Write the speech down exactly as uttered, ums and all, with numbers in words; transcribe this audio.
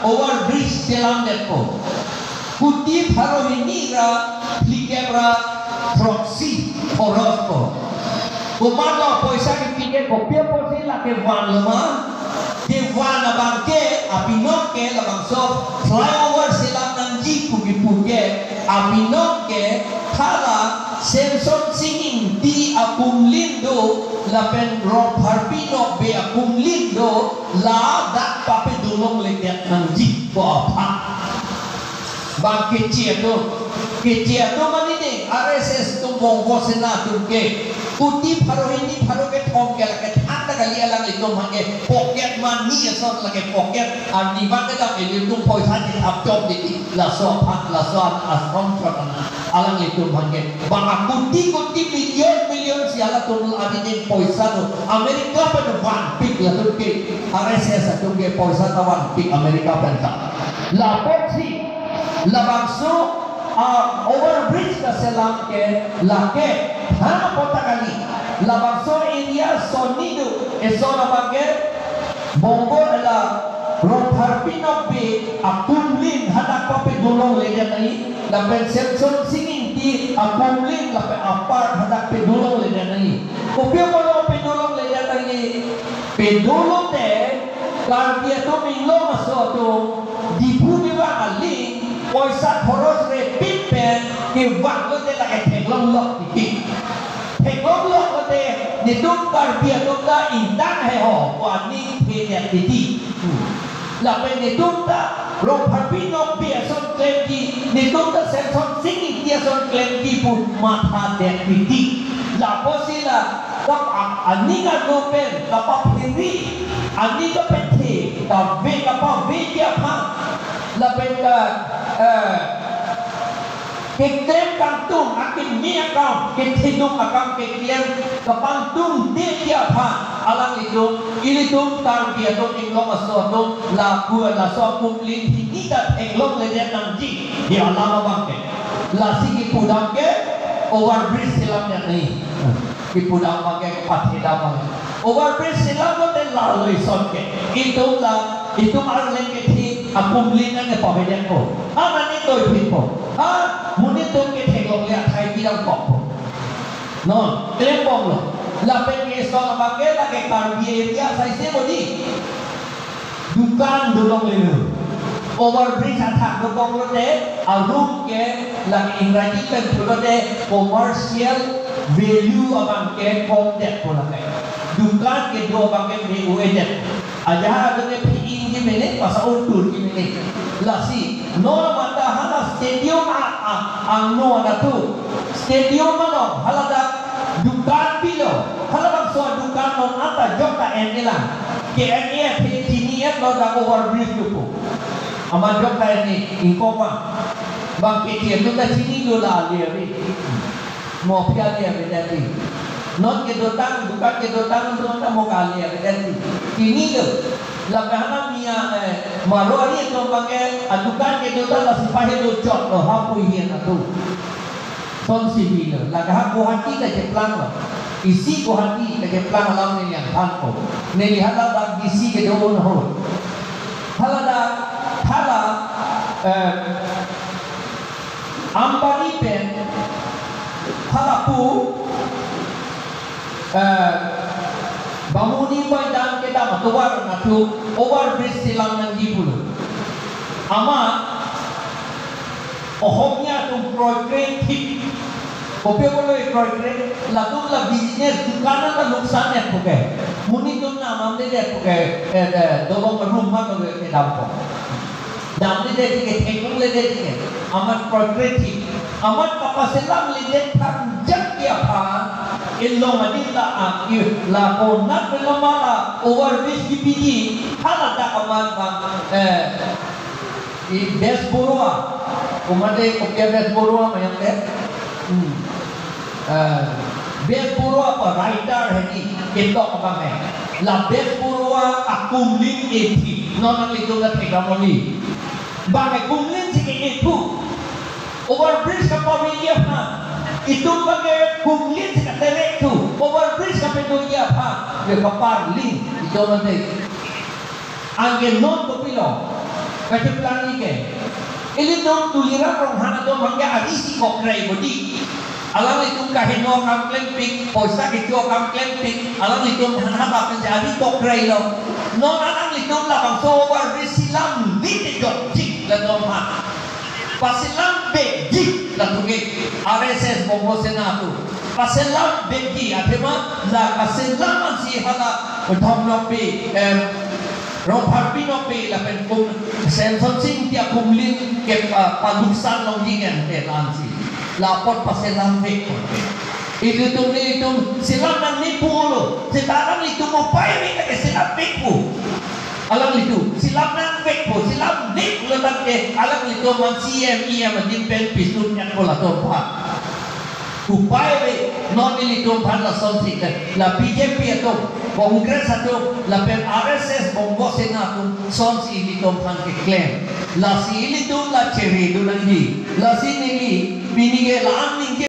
overbridge chelang detpo. Kuti pharo hini ra phlikep ra throksi khoros po. Komatlo poisa kepikep, kopi apotsi lake vanlo ma? Kevan abangke apinok ke labangso flyover chelang nangji pu kipu ke apinok ke hala Semson Sing Ingti akumlin do lapen Ronghangpi Nokbe akumlin do, ladak papedolongledet nangji pu aphan. Bang keche atum, keche atum mane ne R S S atum, Bongo Sena atum ke kuti pharo hini pharo kethom ke lake than ta kali, alanglitum aphan ke pocket money ason lake pocket, arni abang kedam ilitum poisa chethap chom titi, laso aphan, laso an assumption an alanglitum aphan ke. Bang akuti kuti million million si halatum ari din poisa do. America pen vanpik latum ke, R S S atum ke poisa ta vanpik America pen ta. Lapotsi labangso, ah, overbridge kachelang ke lake than apot ta kali. Labangso area sonni do, eson abangke Bongo ela Ronghangpi Nokbe akumlin hadak papedolongledet nangji, lapen Semson Sing Ingti akumlin lapen apart hadak pedolongledet nangji. Kopi apotlo pedolongledet nangji? Pedolo te Karbi atum, Inglong aso atum, Diphu kevang aling, poisa khoros repit pen kevang lote lake theklonglok titi. Theklonglok lote netum Karbi atum ta ingtang he ho pu aning thedet titi. Hmm. Lapen netum ta Ronghangpi Nokbe ason klemji, netum ta Semson Sing Ingti ason klemji pu mathadet titi. Lapotsi la kap a-, aning arlo pen kapaphere, aning kapathe, kave kapaveji aphan, lapen ka, eh, keklem kangtung, akimi akam, kethedung akam keklem kapangtungdeji aphan alanglitum, ilitum Karbi atum, Inglong aso atum, lapu laso akumlin hini ta theklongledet nangji, di alam abangke. Lasi kipudam ke overbridge chelang nangji. Kipudam abangke, pathedam abangke. Overbridge chelang lote lalo eson ke. Itum la, itum arleng kethe akumlin nangkepavedet ko. Ha mane toiphit ko. Ha monit atum ketheklongle athai bidam kok ko. Non, klembomlo. Lapen ke eson abangke lake Karbi area saise bodi. Dukan dolonglelo. Overbridge athak dobom lote, arum ke lake Ingraji pen pulote commercial value abangke komdetpo lake. Dukan kedo abangke me-o-edet. Ajahak atum ke phi-ingji mene, pasa unturji mene. Lasi, non mata hala stadium a, a, angno anatthu. Stadium along, haladak dukan pilo. Halabangso dukan non anta jok ta en-elang. Ke-en-e aphi chini-etlo dak overbridge dopo. Amat jok ta en-e, ingkoi ma. Bang keche atum ta chinilo la ali ave. Mo aphi ali avedet ti. Non kedotang, dukan kedotang atum ta mo kali avedet ti. Chinilo. Lapen hala Mia, eh, Marwari atum abangke, adukan kedotang lasi pahelo chotlo, ha pu ahin atum. Sonsi bilo. Lake ha Guwahati kacheplanglo. Isi Guwahati kacheplang alam neli nangthanpo. Neli haladak D C kedo-un ahut. Haladak, hala, eh, Ambari pen, halapu, eh, Bamuni Baidan kedam atovar anatthu overbridge chelang nangji pulo. Amat Ohomia atum kroikre thip. Kopi apotlo ekroikre, latum la business dukan ta nuksan-et puke. Monit atum namamledet puke, eh, eh, dolong room ma puke kedam ko. Damledet tike, theklongledet tike. Amat kroikre thip. Amat kapachelamledet thakjak aphan, ilong adin la, ah, i, la konat beloma la overbridge kipiji, haladak amat bang, eh, I Bes Borua, komatne kopi a Bes Borua ma yang te? Hmm. Eh, Bes Borua pa writer hedi ketok abang he. La Bes Borua akumlin ethi. Non nanglitum ta thekdam kali. Bang akumlin si ke-ethu. Overbridge kapaveji aphan. Itum bang akumlin si katerekthu. Overbridge kapedoji aphan. Ye kaparlin. Itum nanti. Anke non kopilo, Kacheplang ni ke. Ilitum Tuliram Ronghang atum hangke ari si kokrei bodi. Alanglitum kaheno akam klempik, poisa kecho akam klempik, alanglitum thanha bapen si ari kokrei lo. Non alanglitum labangso over ri selam ni jokjik latum ha. Paselam vekji latum ke R S S Bongo Sena atum. Paselam vekji athema la paselam ansi hala Dhomnokpi, em, Rongpharpi Nokpi lapen kum Semson Sing Ingti akumlin ke pa, paluksan longji ngen te lansi. La apot paselam vek. Ilitum nelitum selam nangne pulo. Seta alanglitum upai vek ke selam vek pu. Alanglitum selam nangvek pu, selam nik lo tangte alanglitum man C M, E M adim pen pisut nyak pu latum aphan. Upai ave, non ilitum aphan lasonsi ke, la B J P atum, Congress atum, lapen R S S Bongo Sena atum, sonsi ilitum aphan keklem. Lasi ilitum la chere do nangji. Lasi neli, pini ke la-an ningje